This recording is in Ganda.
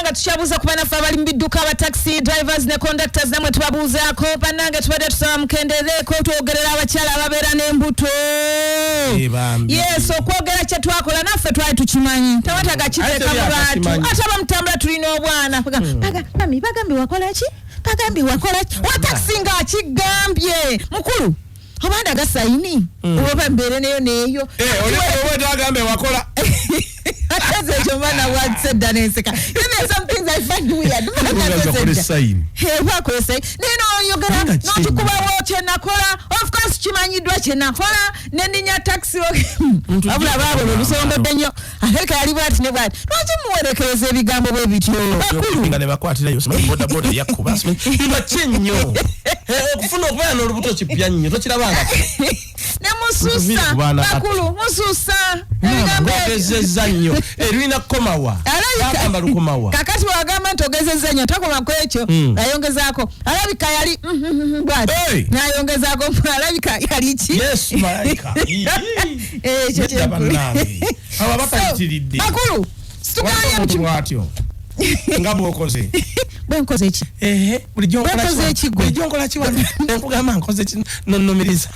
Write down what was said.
Nga tukyabuuza ku banaffe abali mu bidduka, aba taxi drivers ne conductors, namwe tubabuuzaako. Bannange, tubadde tusaba mukendereeko, twogerera abakyala ababeera n'embuto. Eh, bambi. Yes, okwogera kye twakola naffe twali tukimanyi, tewetaga kiteeka Ate mu lwatu. byakakimanyi. Ate abamutambula tulina obwana. Mami, bagambye wakola ki? Bagambye wakola ki? Wa taxi ng'akigambye mukulu oba ndaga sayini oba mbeere neyo neeyo. Eh, oli oba agambe wakola. Ate ekyo mba nabwatise dda nenseka. You know, some things I find weird. Ogaza kole sign. Oba sign naye noyogera Nga ki? n'okikubawo kyenakola. Of course kimanyiddwa kyenakola, neninya taxi, wabula baabona olusombodde nnyo. Aleka yali bwati ne bwati. Lwaki muwerekereza ebigambo bwe bityo, bakulu? Nga ne bakwatirayo, simanyi boda boda yakkuba, simanyi biba ki nnyo. Eh, okufuna okubeera n'olubuto kipya nnyo, tokirabanga. Ne mususa. Tuviire ku baana bato. Bakulu, mususa ebigambo ebyo. Ngogezezza nnyo. Eh, lulina kukomawa? Bagamba lukomawa? Kakati wagamba nti ogezezza nnyo, takoma ku ekyo, ayongezaako alabika yali bwati. Hey! Nayongezaako alabika yali ki? Yesu malayika. Eh, ekyo Nedda. kyenkulu. Bannange, abo abatayitiridde. So, bakulu, situkaanye. Omuntu bw'atyo nga bw'okoze. Bwe nkoze ki? Ehe, bulijjo nkola Bwekoze ki? ekigwe. Bulijjo nkola ki wano? Nkugamba nkoze ki, nonnumiriza.